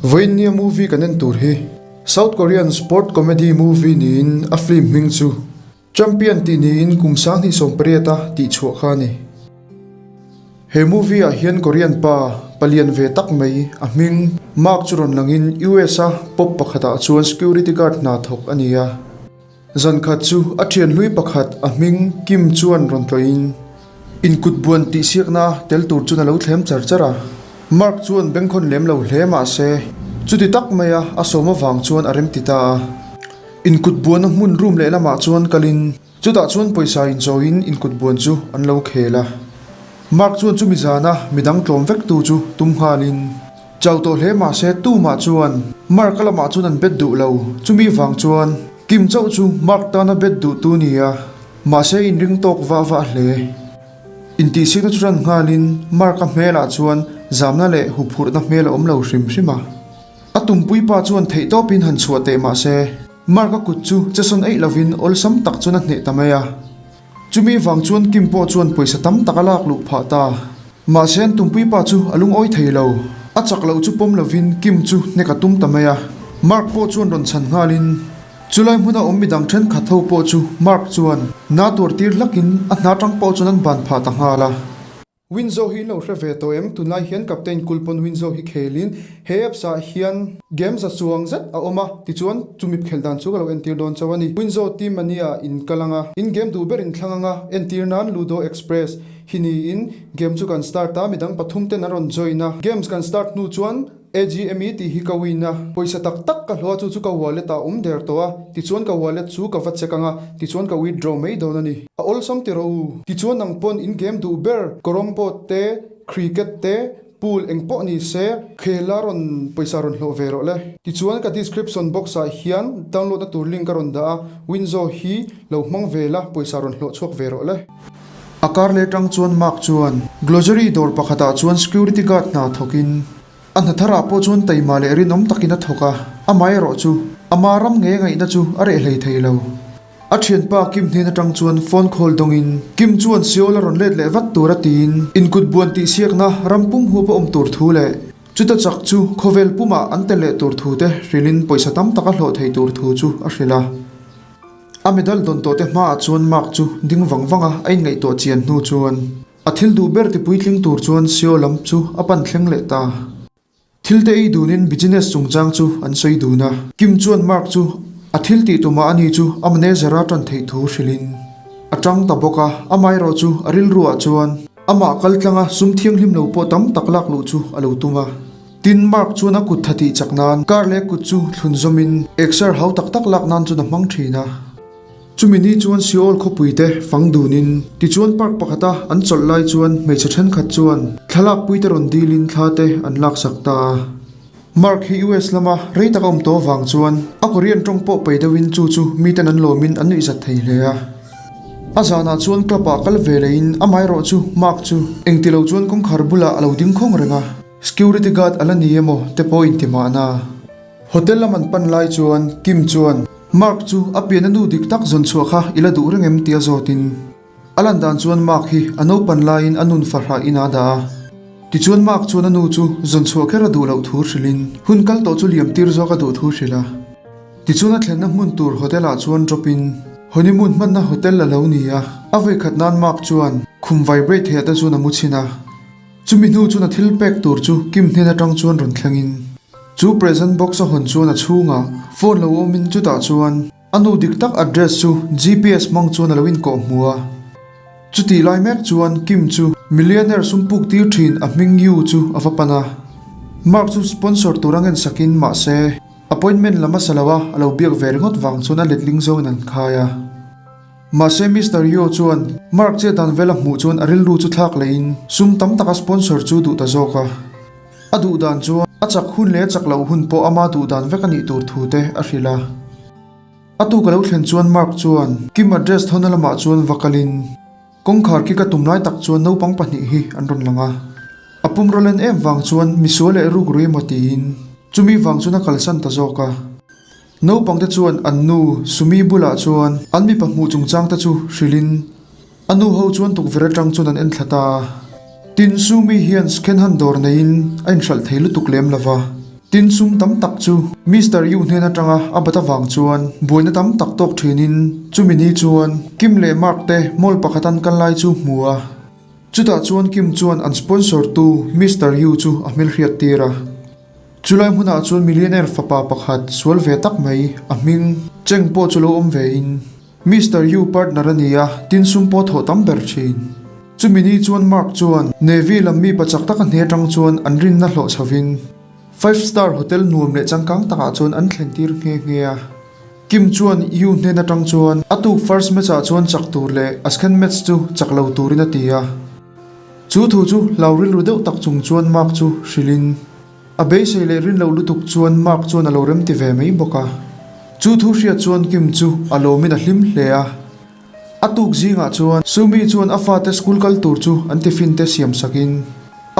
Vawiinnia movie kan en tur hi South Korean sport comedy movie niin a film hming chu Champion tih niin kum 2018 a tihchhuah kha a ni. He movie ah hian Korean pa palian ve tak mai a hming Mark chu rawn langin US a pop pakhatah chuan security guard hna thawk a ni a. Zan khat chu a thian hlui pakhat a hming Kim chuan rawn tlawhin inkut buan tih siakna tel tur chuan a lo thlem char char a. Mark chuan bengkhawn lem lo hle mah se chuti tak maia a sawm avang chuan a remti ta a. Inkut buana hmun room lehlamah chuan kalin Chutah chuan pawisa inchawiin inkut buan chu an lo khel a. Mark chuan chumi zana midang tlawm vek tu chu tum nghalin chau tawh hle mah se tumah chuan Mark-a lamah chuan an bet duh lo. Chumi vang chuan Kim chauh chu Mark tana bet duh tu ni a, mahse inring tawk vah vah hle. Intihsikna chu ran nghalin Mark-a hmelah chuan zamna leh huphurhna hmel a awm lo hrim hrim a. A tumpui pa chuan theihtawpin han chhuah teh mah se, Mark-a kut chu chesawn eih lovin awlsam tak chuan a hneh ta mai a. Chumi vang chuan Kim pawh chuan pawisa tam tak a lak luh phah ta. Mahse an tumpui pa chu a lungawi thei lo. A chak loh chu pawm lovin Kim chu hnek a tum ta mai a. Mark pawh chuan rawn chhan nghalin chulai hmuna awm midang thenkhat ho pawh chu Mark chuan na tuar tir hlakin a hna tang pawh chuan an ban phah ta nghal a. Winzo hi in lo hre ve tawh em? Tunlai hian Captain Kulpawn Winzo hi khelin he apps ah hian game za chuang zet a awm a, tichuan chumi khelh dan chu ka lo entir dawn chauh a ni. Winzo team ania in kal anga, in game duh ber in thlang anga, entir nan Ludo Express hi niin game chu kan start a, midang pathum ten an rawn join a, games kan start hnu chuan AGME tih hi ka win a, pawisa tak tak ka hlawh a chu chu ka wallet ah awm der tawh a, tichuan ka wallet chu ka va check ang a, tichuan ka withdraw mai dawn a ni. A awlsam ti rawh u. Tichuan nang pawn in game duh ber carrom board te, cricket te, pool eng pawh ni se, khel a rawn pawisa rawn hlawh ve rawh le. Tichuan ka description box ah hian download na tur link ka rawn dah a, Winzo hi lo hmang ve la pawisa rawn hlawh chhuak ve rawh le. A kar leh tang chuan Mark chuan Glossary dawr pakhatah chuan security guard hna thawkin a hna tharah pawh chuan taima leh rinawm takin a thawk a, amaherawh chu ama ram ngei ngaihna chu a reh hlei thei lo. A thianpa Kim hnen atang chuan phone call dawngin Kim chuan Seoul a rawn let leh vat tur a tiin inkut buan tihsiakna ram pum huap a awm tur thu leh chuta chak chu khawvel pumah an tel leh tur thu te hrilhin pawisa tam tak a hlawh thei tur thu chu a hrilh a. A medal dawn tawh te hmaah chuan Mark chu ding vang vang a, a inngaihtuah chian hnu chuan a thil duh ber ti puitling tur chuan Sio lam chu a pan thleng leh ta. Thil te ei dunin business chungchang chu an sawi dun a, Kim chuan Mark chu a thil tih tumah ani chu a manager a tan theih thu hrilhin a tang ta bawk a, amaherawh chu a rilruah chuan amah kal tlanga sum thianghlim lo pawh tam tak lak luh chu a lo tum a. Tin, Mark chuan a kut tha tih chak nan kar leh kut chu thlun zawmin exer hau tak tak lak nan chuan a hmang thin a. Chumi ni chuan Seoul khawpui te fang dunin tichuan park pakhata an chawlh lai chuan hmeichhe thenkhat chuan thlalak pui te rawn dilin thla te an laksak ta a. Mark hi US lama rei tak a awm tawh avang chuan a Korean tawng pawh pei deuhin chu chu miten an lawmin an nuihzat thei hle a. A zanah chuan club ah kal ve lehin amaherawh chu Mark chu engtilo chuan kawngkhar bulah a lo ding khawng reng a. Security guard a la ni emaw te pawh inti mahna. Hotel lam an pan lai chuan Kim chuan Mark chu a pian a nu dik tak zawn chhuah kha i la duh reng em tia zawtin a lan dan chuan Mark hi a naupan laiin a nun fahrah in a dah a. Tichuan Mark chuan a nu chu zawn chhuah kher a duh loh thu hrilhin hun kal tawh chu liam tir zawk a duh thu hrilh a. Tichuan a thlenna hmun tur hotel ah chuan drop in honeymoon hmanna hotel a lo ni a. A vawikhat nan Mark chuan khum vibrate theih ah te chuan a mu chhin a. Chumi hnu chuan a thil pek tur chu Kim hnen atang chuan rawn thlengin chu present box a hawn chuan a chhungah phone lo awmin chutah chuan a nu dik tak address chu GPS hmang chuan a lo inkawh hmu a. Chutih lai mek chuan Kim chu millionaire sum puk tir thin a hming Yu chu a va pan a. Mark chu sponsor tur a ngensakin mahse appointment la hmasa lo a a lo biak ve ringawt vang chuan a letling zawngin an khai a. Mahse Mister Yo chuan Mark che dan vel a hmuh chuan a rilru chu thlak lehin sum tam taka sponsor chu duh ta zawk a. A duh dan chuan a chak hun leh a chak loh hun pawh ama duh dan vek a nih tur thu te a hrilh a. A tuk a lo thlen chuan Mark chuan Kim address thawna lamah chuan va kalin kawngkhar khi ka tum lai tak chuan naupang pahnih hi an rawn lang a. A pum rawlen em vang chuan misual leh ruk rui emaw tiin chumi vang chuan a kalsan ta zawk a. Naupangte chuan an nu Sumi bulah chuan an mipa hmuh chungchangte chu hrilhin a nu ho chuan tukverh atang chuan an enthla ta a. Tin, Sumi hian Skenhan dawr neiin a inhralh thei lutuk lem lo va. Tin sum tam tak chu Mister Yu hnen atanga a bat avang chuan buaina tam tak tawk thinin chumi ni chuan Kim leh Mark te mall pakhat an kal lai chu hmu a. Chutah chuan Kim chuan an sponsor tu Mister Yu chu a hmelhriat tir a. Chulai hmunah chuan millionaire fapa pakhat sual ve tak mai a hming Cheng pawh chu lo awm ve in Mister Yu partner a ni a, tin sum pawh thawh tam ber thin. Chumi ni chuan Mark chuan Navy lam mi pachak taka hne atang chuan an rinna hlawh chhovin Five Star Hotel nuam leh changkang takah chuan an thlen tir nghe nghe a. Kim chuan Yu hnen atang chuan a tuk first match ah chuan chak tur leh a second match chu chak lo turin a ti a. Chu thu chu hlau rilru deuh tak chung chuan Mark chu hrilhin A beisei leh rin loh lutuk chuan Mark chuan a lo remti ve mai bawk a. Chu thu hriat chuan Kim chu a lawmin a hlim hle a. A tuk zingah chuan Sumi chuan a fate school kal tur chu an tiffin te siam sakin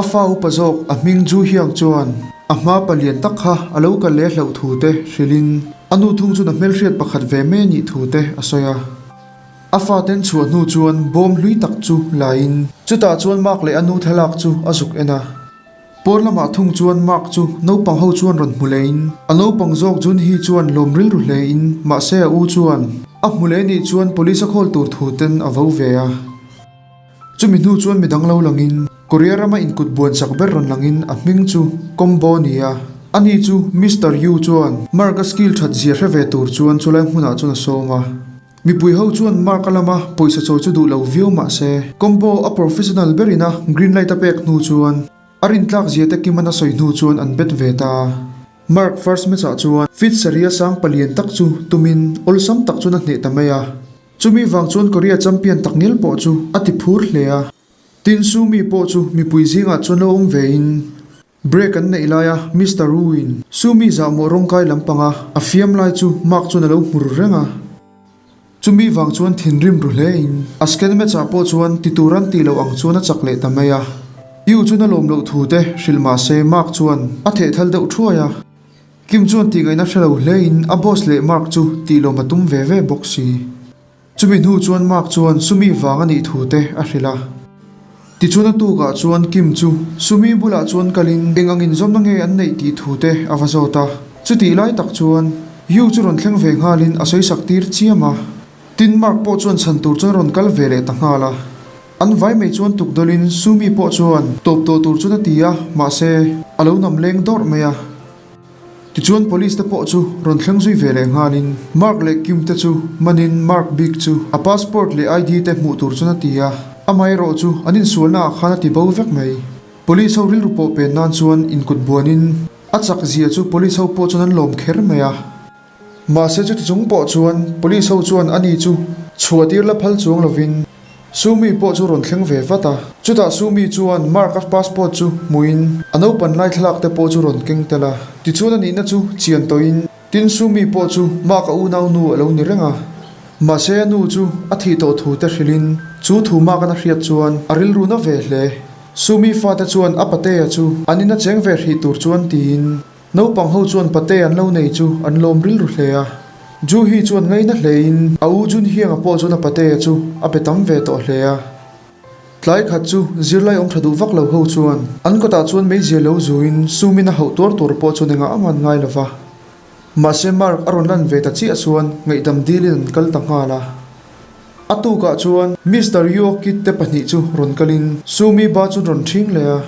a fa upa zawk a hming Ju Hyang chuan a hma palian tak kha a lo kal leh hlauh thu te hrilhin a nu thung chuan a hmelhriat pakhat ve mai a nih thu te a sawi a. A faten chhuah hnu chuan bawm hlui tak chu laiin chutah chuan Mark leh a nu thlalak chu a zuk en a. Pawn lamah thung chuan Mark chu naupang ho chuan rawn hmu leh in, a naupang zawk Junhee chuan lawm rilru hle in, mahse a u chuan a hmu leh nih chuan police a call tur thu ten a vo ve a. Chumi hnu chuan midang lo lang in, Korea rama inkut buan chak ber rawn lang in a hming chu Combo ni a, ani chu Mister Yu chuan Mark a skill that zia hre ve tur chuan chulai hmunah chuan a sawm a. Mipui ho chuan Mark a lama pawisa chawi chu duh lo viau mah se, Combo a professional berin a green light a pek hnu chuan a rintlak zia te Kim-an a sawi hnu chuan an bet ve ta. Mark first match ah chuan feet sarih a sang palian tak chu tumin awlsam tak chuan a hneh ta mai a. Chumi vang chuan Korea champion takngial pawh chu a ti phur hle a. Tin Sumi pawh chu mipui zingah chuan lo awm vein Break an neih laia Mister Wu-in Sumi zahmawh rawngkai lampanga a fiam lai chu Mark chuan a lo hmu ru reng a. Chumi vang chuan thinrim ru hlein a scan match ah pawh chuan ti tur an tih loh ang chuan a chak leh ta mai a. Yu chuan a lawm loh thu te hrilh mah se Mark chuan a thehthal deuh thuai a. Kim chuan tih ngaihna hre lo hlein a boss leh Mark chu tih lawm a tum ve ve bawk si. Chumi hnu chuan Mark chuan Sumi vang a nih thu te a hrilh a. Tichuan a tukah chuan Kim chu Sumi bulah chuan kalin eng ang inzawmna nge an neih tih thu te a va zawt a. Chutih lai tak chuan Yu chu rawn thleng ve nghalin a sawisak tir chiam a. Tin Mark pawh chuan chhan tur chuan rawn kal ve leh ta nghal a. An vai mai chuan tukdawlin Sumi pawh chuan tawp tawh tur chuan a ti a, mahse a lo nam leng dawrh mai a. Tichuan Police te pawh chu rawn thleng zui ve leh nghalin Mark leh Kim te chu manin Mark bik chu a passport leh ID te hmuh tur chuan a ti a, amaherawh chu an insualna ah khan a ti bo vek mai. Police ho rilru pawh pen nan chuan inkut buanin a chak zia chu Police ho pawh chuan an lawm kher mai a. Mahse chuti chung pawh chuan Police ho chuan ani chu chhuah tir la phal chuang lovin Sumi pawh chu rawn thleng ve vat a. Chutah Sumi chuan Mark-a passport chu hmuhin a naupan lai thlalak te pawh chu rawn keng tel a. Tichuan a nihna chu chian tawhin tin Sumi pawh chu Mark-a unau nu a lo ni reng a. Mahse a nu chu a thih tawh thu te hrilhin chu thu Mark-an a hriat chuan a rilru na ve hle. Sumi fate chuan a patea chu an ina cheng ve hrih tur chuan tiin Naupang ho chuan pate an lo nei chu an lawm rilru hle a. Ju hi chuan ngaina hlein a u Jun Hianga pawh chuan a patea chu a pe tam ve tawh hle a. Tlai khat chu zirlai awm tha duh vak lo ho chuan an kawtah chuan meizia lo zuin sumin a hauh tuar tur pawh chuan engah a man ngai lo va. Mahse Mark a rawn lan ve ta chiah chuan ngaihdam dilin an kal ta nghal a. A tukah chuan Mister Yuokit te pahnih chu rawn kalin Sumi ba chu rawn ṭhing leh a.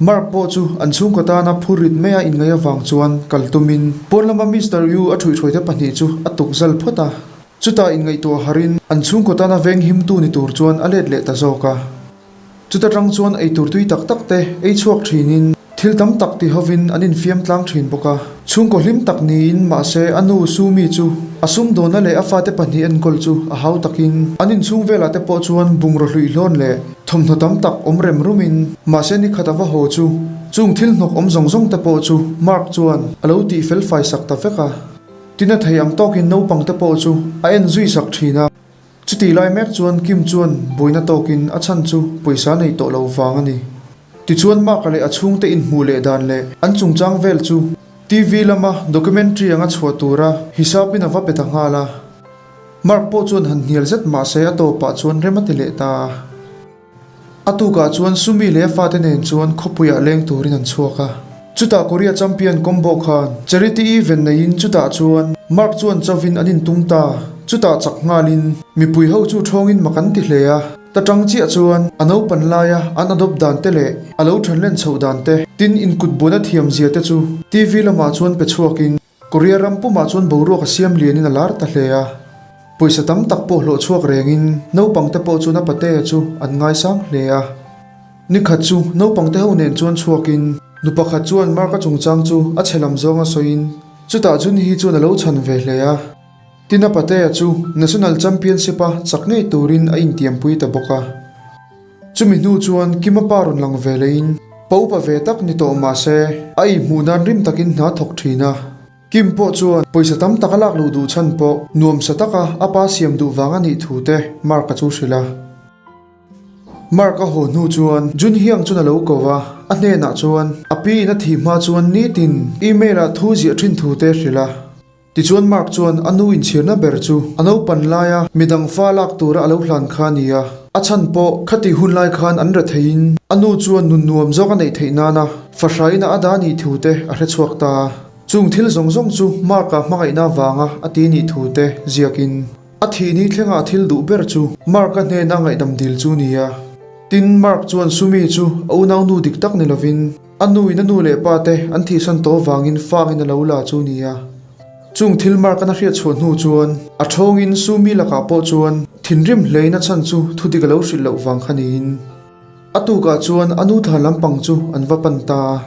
Mark pawh chu an chhungkaw tana phur rit maia inngaih avang chuan kal tumin pawn lama Mister Yu a ṭhuihhruaite pahnih chu a tuk zal phawt a. Chutah inngaihtuah harin an chhungkaw tana veng himtu ni tur chuan a let leh ta zawk a. Chuta tang chuan eitur tui tak tak te ei chhuak ṭhinin thil tam tak ti hovin an infiam tlang ṭhin bawk a. Chhungkaw hlim tak niin mahse a nu Sumi chu a sumdawnna leh a fate pahnih enkawl chu a hau takin an inchhung velah te pawh chuan bungraw hluih hlawn leh Thawmhnaw tam tak awm rem rumin mahse ni khat a va haw chu chung thil hnawk awm zawng zawng te pawh chu Mark chuan a lo tih fel fai sak ta vek a. Tina thei ang tawkin naupang te pawh chu a en zui sak thin a. Chutih lai mek chuan Kim chuan buaina tawkin a chhan chu pawisa nei tawh lo vang a ni. Tichuan Mark-a leh a chhungte inhmuh leh dan leh an chungchang vel chu TV lama documentary anga chhuah tura hisapin a va pe ta nghal a. Mark pawh chuan han hnial zet mah se a tawpah chuan rem a ti leh ta a. A tukah chuan Sumi leh a fate nen chuan khawpuiah leng turin an chhuak a. Chutah Korea champion combo khan charity event neiin chutah chuan Mark chuan chovin an intum ta. Chutah chak nghalin mipui ho chu thawngin mak an ti hle a. Ta tang chiah chuan a naupan laia an adopt dan te leh a lo thanlen chhoh dan te, tin inkut buaina thiam zia te chu TV lamah chuan pe chhuakin Korea ram pumah chuan boruak a siam lianin a lar ta hle a. Pawisa tam tak pawh hlawh chhuak rengin naupang te pawh chuan a patea chu an ngaisang hle a. Ni khat chu naupang te ho nen chuan chhuakin nu pakhat chuan Mark-a chungchang chu a chhe lam zawnga sawiin chutah chun hi chuan a lo chhan ve hle a. Tin a patea chu National Championship-a chak ngei turin a intiampui ta bawk a. Chumi hnu chuan Kima pa rawn lang ve leiin pa upa ve tak ni tawh mah se a inhmuh nan rim takin hna thawk thin a. Kim pawh chuan pawisa tam tak a lak luh duh chhan pawh nuamsa taka a pa siam duh vang a nih thu te Mark-a chu hrilh a. Mark a haw hnu chuan Jun Hyang chuan a lo ko va, a hnenah chuan a pi in a thih hma chuan nitin email ah thu ziah thin thu te hrilh a. Tichuan Mark chuan a nu inchhirna ber chu a naupan laia midang fa lak tura a lo hlan kha a ni a, a chhan pawh khatih hun lai khan an re theiin a nu chuan nun nuam zawk a neih theih nana fahraina a dah nih thu te a hre chhuak ta a. Chung thil zawng zawng chu Mark-a hmangaihna vanga a ti nih thu te ziakin a thih ni thlenga a thil duh ber chu Mark-a hnena ngaihdam dil chu ni a. Tin, Mark chuan Sumi chu a unaunu dik tak ni lovin a nuin a nu leh pa te an thihsan tawh vangin fangin a lo la chu ni a. Chung thil Mark-an a hriat chhuah hnu chuan a thawngin Sumi lakah pawh chuan thinrim hlein a chhan chu thudik a lo hrilh loh vang kha niin a tukah chuan a nu thlan lampang chu an va pan ta a.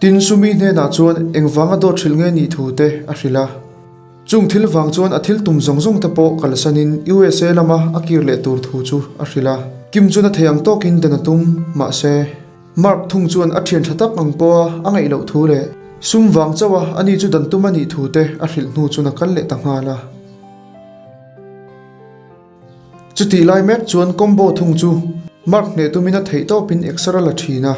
Tin, Sumi hnenah chuan engvanga dawt hrilh nge nih thu te a hrilh a. Chung thil vang chuan a thil tum zawng zawng te pawh kalsanin USA lama a kir leh tur thu chu a hrilh a. Kim chuan a thei ang tawkin dan a tum, mahse, Mark thung chuan a thian tha tak ang pawha a ngaih loh thu leh sum vang chauha ani chu dan tum a nih thu te a hrilh hnu chuan a kal leh ta nghal a. Chutih lai mek chuan combo thung chu Mark hneh tumin a theih tawpin exer a la thin a.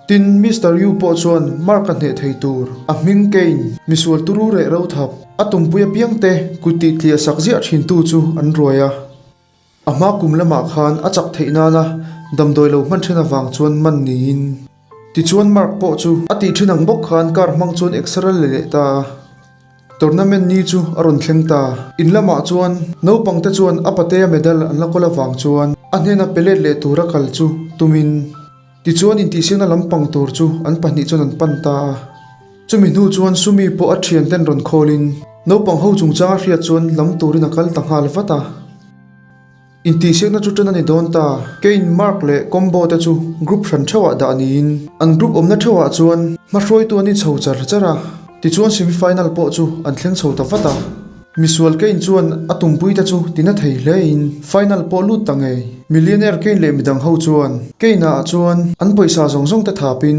Tin, Mister Yu pawh chuan Mark-a hneh thei tur, a hming Kane, misual turu reh ro thap, a tumpui apiangte kut tih tliah sak ziah thintu chu an ruai a. A hma kum lamah khan a chak theih nana damdawi lo hman then avang chuan man niin. Tichuan Mark pawh chu a tih thin ang bawk khan car hmang chuan exer a la leh ta a. Tournament ni chu a rawn thleng ta. In lamah chuan naupangte chuan a patea medal an la kawl avang chuan a hnena pe let leh tura kal chu tumin. Tichuan intihsiakna lampang tur chu an pahnih chuan an pan ta a. Chumi hnu chuan Sumi pawh a thianten rawn khawlin naupang ho chungchang a hriat chuan lam turin a kal ta nghal vat a. Intihsiakna chu ṭan a ni dawn ta. Kane, Mark leh Combo te chu group hran theuhah dah niin an group awmna theuhah chuan hmahruaitu an inchho char char a. Tichuan semi final pawh chu an thleng chho ta vat a. Misual Kane chuan a tumpui te chu tina thei hlein final pawh lut ta ngei. Millionaire Kane leh midang ho chuan Kane ah chuan an pawisa zawng zawng te thapin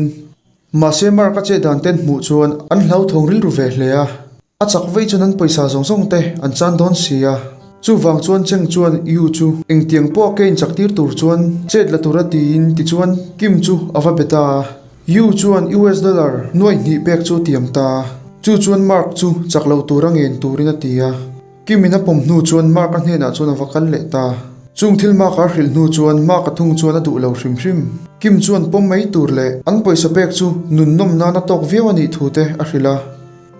mahse Mark a chet dan ten hmuh chuan an hlauthawng rilru ve hle a. A chak vei chuan an pawisa zawng zawng te an chan dawn si a. Chuvang chuan Cheng chuan Yu chu engtiang pawh a Kane chak tir tur chuan chet la tura tiin tichuan Kim chu a va be ta a. Yu chuan US dollar nuaih hnih pek chu a tiam ta. Chu chuan Mark chu chak lo tura ngen turin a ti a. Kimin a pawm hnu chuan Mark a hnenah chuan a va kal leh ta. Chung thil Mark a hrilh hnu chuan Mark a thung chuan a duh lo hrim hrim. Kim chuan pawm mai tur leh an pawisa pek chu nun nawm nan a tawk viau a nih thu te a hrilh a.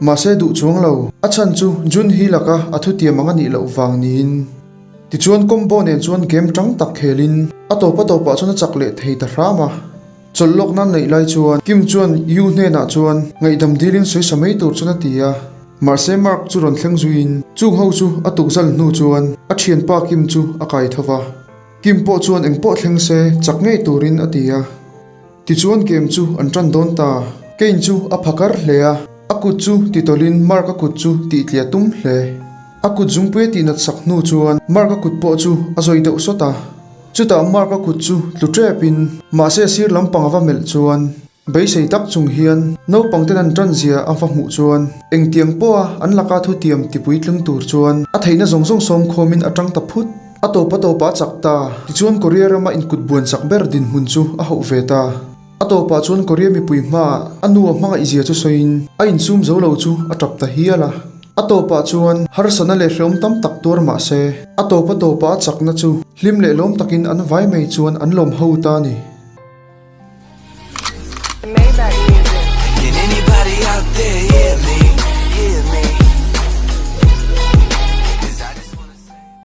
Mahse duh chuang lo. A chhan chu Jun Hee laka a thutiam ang a nih loh vang niin. Tichuan combo nen chuan game tang tak khelin a tawp a tawpah chuan a chak leh thei ta hram a. Chawlh lawk nan neih lai chuan Kim chuan Yu hnenah chuan ngaihdam dilin sawi sa mai tur chuan a ti a. Mahse Mark chu rawn thleng zuiin chung ho chu a tukzal hnu chuan a thianpa Kim chu a kai tho va. Kim pawh chuan engpawh thleng se chak ngei turin a ti a. Tichuan Kem chu an tan dawn ta. Kane chu a phakar hle a, a kut chu titawlhin Mark a kut chu tihtliah tum hle. A kut zungpui a tihnat sak hnu chuan Mark a kut pawh chu a zawi deuh sawt a. Chutah Mark a kut chu tlu tepin mahse a sir lampang a va melh chuan beisei tak chung hian naupang ten an tan zia a va hmuh chuan engtiang pawha an laka thutiam tipuitling tur chuan a theihna zawng zawng sawm khawmin a tang ta phut. A tawp a tawpah a chak ta. Tichuan Korea rama inkut buan chak ber dinhmun chu a hauh ve ta. A tawpah chuan Korea mipui hmaah a nu a hmangaih zia chu sawiin a insum zo lo chu a tap ta hial a. A tawpah chuan harsatna leh hrehawm tam tak tuar mah se, a tawp a tawpah a chakna chu hlim leh lawm takin an vai mai chuan an lawm ho ta a ni.